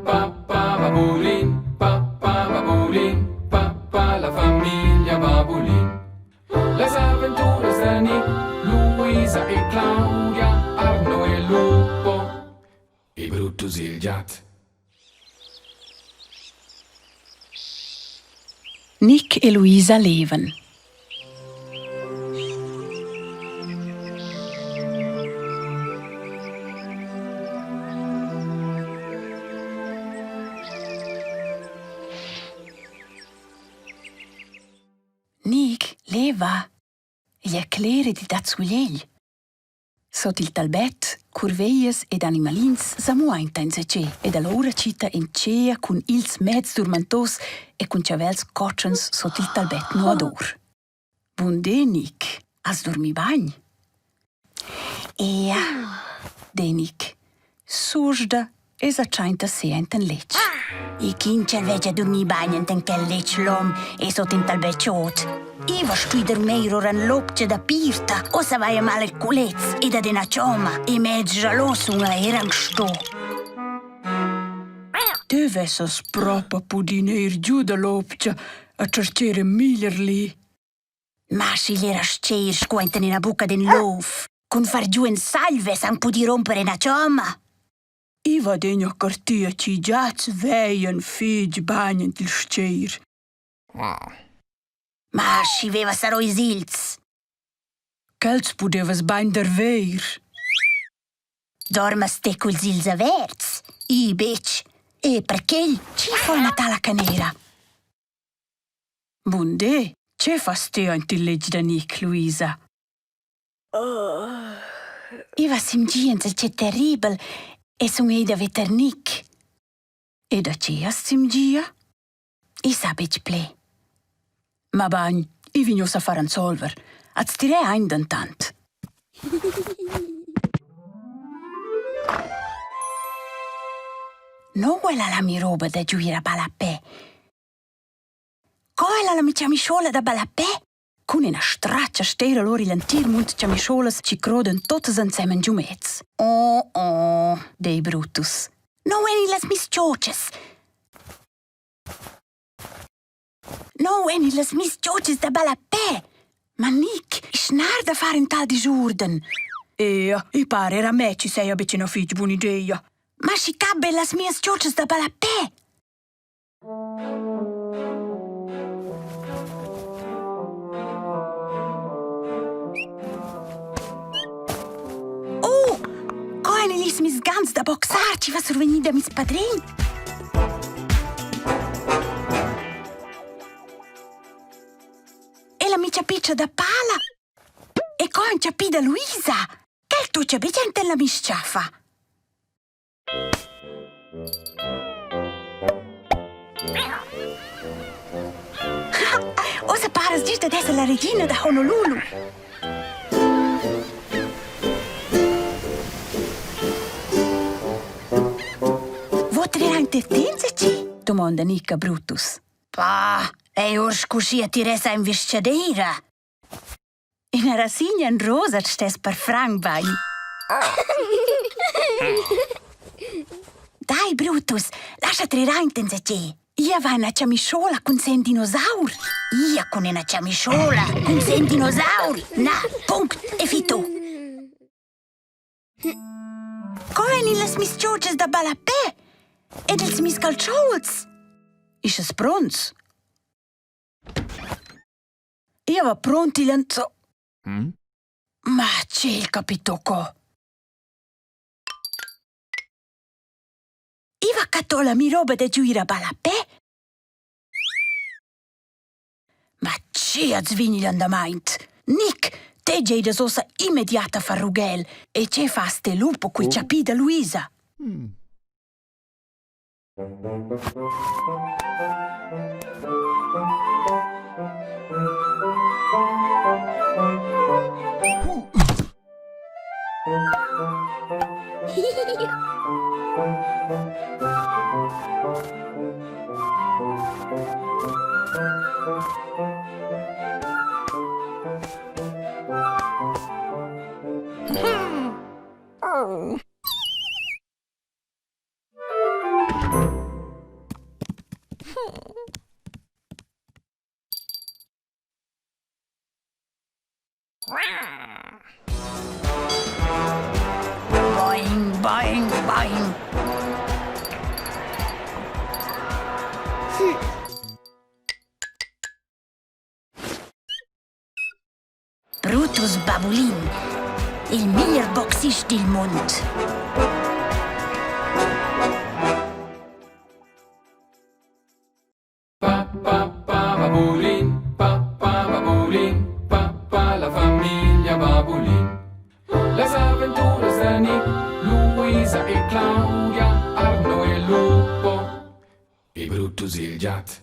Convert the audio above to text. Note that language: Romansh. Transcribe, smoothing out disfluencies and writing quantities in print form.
pa pa babulin, pa pa babulin, pa pa la famiglia Babulin. Las aventuras da Nick, Luisa e Claudia, Arno e Lupo e Brutus il giat. Nick e Luisa levan. Nic leva. Igl è cler ed i dat sulegl. Sot il talbet, curveias ed animalins sa muainta insatge ed alloura cita en tgea cun ils mezs durmantos e cun chavels cotschens sot il talbet nuador. Bun di, Nic. Has dormi bagn? Ea, di Nic. Susda e sa tschainta si enten letg. Il quinchel vegia durmì bain enten quel letg lom e sot in tal bel chod. I va stui dormir ora en l'opgia da pirta, ossa vaia mal il culez ed ad ina choma e mez jalò sun eir anc sto. Te vessas propa pudì neir giu da l'opgia a tschercher in miglier li. Ma sch'igl era stgeir sco enten ina bucca d'in luf. Cun far giu in sagl vess anc pudì romper ina chomma. I va adegna cartia chi giats veien fich bain ent il stgeir. Ma schi veva sarò ils ils. Quels pudevas bain darveir. Dormas te culs ils averts? I betg. E perquel Chi fa una tala canera? Bun di, che fas ti aint il letg da Nic, Luisa? I va simgiens il che terribel e sun ei da vetter Nic. E da che hast simgia? I sa betg ple. Ma bagn, i vegn ussa a far ensolver. Az tirè aint dentant. No quella la mi roba da giuir a ballapè. Co ella la mi chamischola da ballapè? Cun ina stratscha steira lur igl entir mund chamischolas chi crodan totas ensemen giu mez. Oh oh, Dei Brutus. No eni las mis chotschas. No eni las mis chotschas da ballapè. Ma Nic, schnar da far in tal disurden. Ea, i pare era a me ci seia betg ina fitg buna idea. Ma schi cabbe las mias chotschas da ballapè. Oh, co en ils mis gants da boxar ci va survegnir da mis padrin? E la micia piccia da pala? E co en chapì da Luisa? Quel tuccia betg enten la mischiaffa. Ussa paras gist dad esser la regina da Honolulu. Vot ver aint il tinzaci? Domonda Nica Brutus. Bah, ei urs cuschia tiressa in vischadeira. Ina rasigna en rosa stess per franc bain. Dai, Brutus, lascia trer aint enzatgei. Ia va ina chamischola cun sen dinosaur. Ia cun ina chamischola cun sen dinosaur. Na, punct e fito. Co ein las mischiotschas da ballapè? Ed ils mis caltschouls? Ischas pronts? Ia va pront igl anzo. Ma tgei capito co? I va cattò la mi roba da giuir a ballapè? Ma tge az vegn igl andamaint? Nic, te gieidas ussa immediat a far rughel e tge fas te lupo cul chapì da Luisa? Boing, boing, boing. Brutus Babulin, il meglier boxist dil mund. Pa pa pa babulin, pa pa babulin, pa pa la famiglia Babulin. Las aventuras da Nick, Luisa e Claudia, Arno e Lupo e Brutus il giat.